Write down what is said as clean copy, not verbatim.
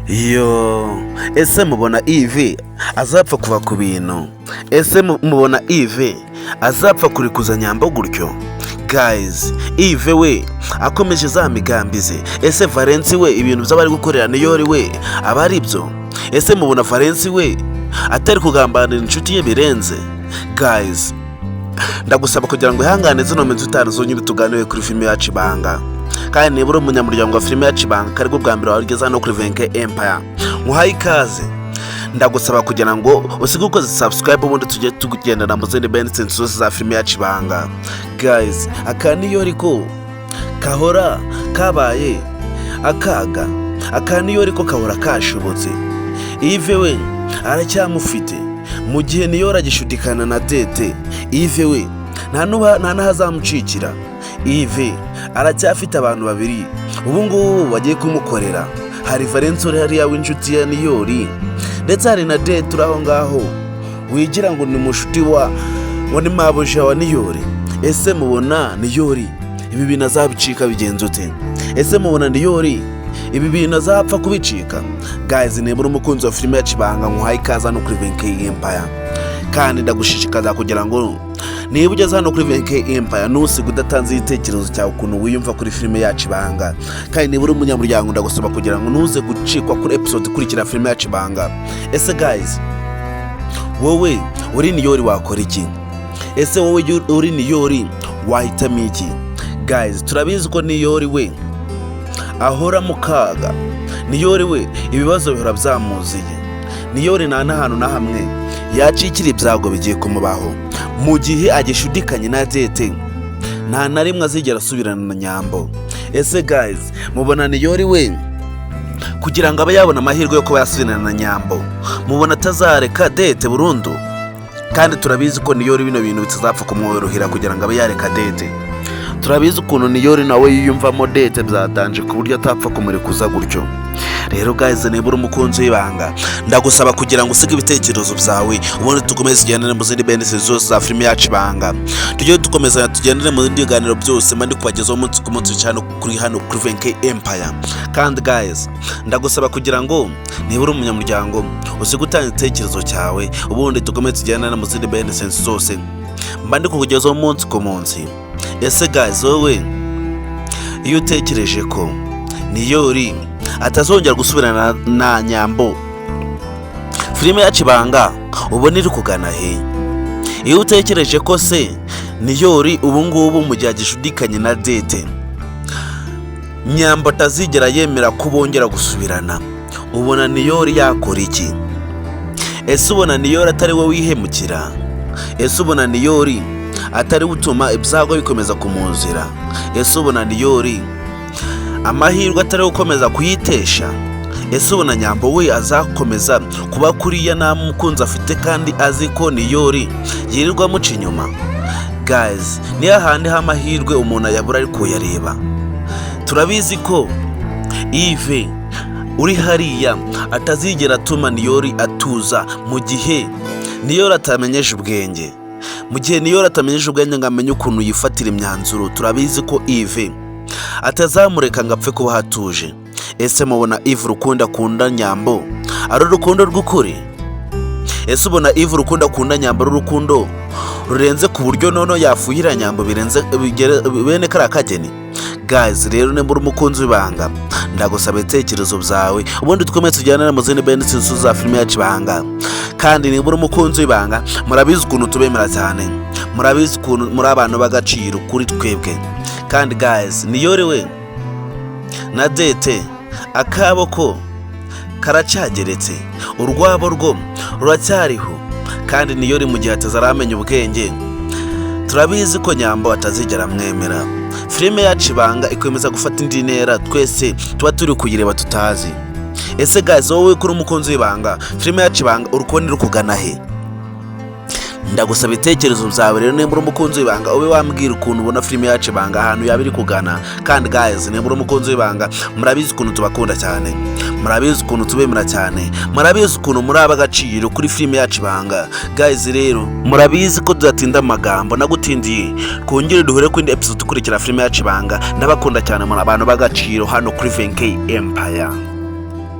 Yo, ese mubona Yves azapfa kuva ku bintu? Ese mubona Yves azapfa kurikuza Nyambo gutyo? Guys, Yves we akomeje za migambi ze. Ese Valensi we ibintu by'abari gukorera Niyori we aba ari byo? Ese mubona Valensi we atari kugambanira inshuti ye birenze? Guys, ndagusaba kugira ngo ihangane zino minsi 5 zonyine tuganire kuri filime yacu Ibanga. Kandi niba uri umunyamuryango wa filime yacu Ibanga, karibwo bwa mbere wageze hano kuri Venke Empire, nkuhaye ikaze. Ndagusaba kugira ngo usige ukoze subscribe, ubundi tujye tugendana mu zindi benefits zose za filime yacu Ibanga. Guys, aka Niyori ko kahora kabaye akaga, aka Niyori ko kahora kashobotse. Yves we aracyamufite mu gihe Niyori agishudikana na Dete. Yves we nta n'ahazamucikira. Yves aracyafite abantu babiri ubu ngubu bagiye kumukorera. Hari Valensi uri hariya w'inshuti ya Niyori, ndetse hari na Dete uri aho ngaho wigira ngo ni mushuti wa, ngo ni mabuja wa Niyori. Ese mubona Niyori ibi bintu azabicika bigenze ute? Ese mubona Niyori ibi bintu azapfa kubicika? Guys, niba uri umukunzi wa filime yacu Ibanga, nkuhaye ikaze hano kuri Venke Empire. Kandi ndagushishikaza kugira ngo niba ugeze hano kuri Venke Empire, ntusige udatanze igitekerezo cyawe ukuntu wiyumva kuri filime yacu Ibanga. Kandi niba uri umunyamuryango, ndagusaba kugira ngo ntuze gucikwa kuri episode ikurikira filime yacu Ibanga. Ese guys, wowe uri Niyori wakora iki? Ese wowe uri Niyori wahitamo iki? Guys, turabizi ko Niyori we ahora mu kaga. Niyori we ibibazo bihora byamuziye. Niyori nta n'ahantu na hamwe yacikira ibyago bigiye kumubaho. Mu gihe agishudikanye na Dete, nta na rimwe azigera asubirana na Nyambo. Ese guys, mubona Niyori we kugira ngo abe yabona amahirwe yo kuba yasubirana na Nyambo, mubona atazareka Dete burundu? Kandi turabizi ko Niyori bino bintu bitazapfa kumworohera kugira ngo abe yareka Dete. Turabizi ukuntu Niyori nawe yiyumvamo Dete byatanje, ku buryo atapfa kumurekuza gutyo. Rero guys, niba uri umukunzi w'Ibanga, ndagusaba kugira ngo usige ibitekerezo byawe, ubundi dukomeze tugendane mu zindi benefits zose za filime yacu Ibanga. Tujye dukomeza tugendane mu bindi biganiro byose mba ndi kubagezaho umunsi ku munsi cyane kuri hano kuri Venke Empire. Kandi guys, ndagusaba kugira ngo niba uri umunyamuryango usige utanga igitekerezo cyawe, ubundi dukomeze tugendane mu zindi benefits zose mba ndi kukugezaho umunsi ku munsi. Ese guys, wowe iyo utekereje ko Niyori atazongera gusubirana na Nyambo, filime yacu Ibanga ubona iri kugana he? Iyo utekereje ko se Niyori ubu ngubu mu gihe agishudikanye na Dete, Nyambo atazigera yemera ko bongera gusubirana, ubona Niyori yakora iki? Ese ubona Niyori atari we wihemukira? Ese ubona Niyori atari we utuma ibyago bikomeza kumuzira? Ese ubona Niyori amahirwe atari gukomeza kuyitesha? Ese ubona Nyambo we azakomeza kuba kuriya nta mukunzi afite, kandi azi ko Niyori yirirwa amuca inyuma? Guys, niyo hahandi h'amahirwe umuntu ayabura ari kuyareba. Turabizi ko Yves uri hariya atazigera atuma Niyori atuza mu gihe Niyori atamenyeje ubwenge. Mu gihe Niyori atamenyeje ubwenge ngo amenye ukuntu yifatira imyanzuro, turabizi ko Yves atazamureka ngo apfe kuba hatuje. Ese mubona Yves urukundo akunda Nyambo ari urukundo rw'ukuri? Ese ubona Yves urukundo akunda Nyambo ari urukundo rurenze, ku buryo noneho yafuhira Nyambo birenze bene kariya kageni? Guys, rero nimba uri umukunzi w'Ibanga, ndagusaba ibitekerezo byawe, ubundi twemeze tujyane mu zindi benefits za filime yacu Ibanga. Kandi niba uri umukunzi w'Ibanga, murabizi ukuntu tubemera cyane, murabizi ukuntu muri abantu b'agaciro kuri twebwe. Kandi guys, Niyori we na Dete akabo ko karacyageretse, urwabo rwo ruracyariho. Kandi Niyori mu gihe atazaramenya ubwenge, turabizi ko Nyambo atazigera amwemera. Filime yacu Ibanga ikomeza gufata indi ntera twese tuba turi kuyireba tutazi. Ese guys, wowe kuri umukunzi w'Ibanga, filime yacu Ibanga uri kubona iri kugana he? Ndagusaba ibitekerezo byawe. Rero nimba uri umukunzi w'Ibanga, ube wambwira ukuntu ubona filime yacu Ibanga ahantu yaba iri kugana. Kandi guys, nimba uri umukunzi w'Ibanga, murabizi ukuntu tubakunda cyane, murabizi ukuntu tubemera cyane, murabizi ukuntu muri ab'agaciro kuri filime yacu Ibanga. Guys, rero murabizi ko tudatinda amagambo, nagutindiye, twongere duhure ku indi episode ikurikira filime yacu Ibanga. Ndabakunda cyane, muri abantu b'agaciro hano kuri Venke Empire.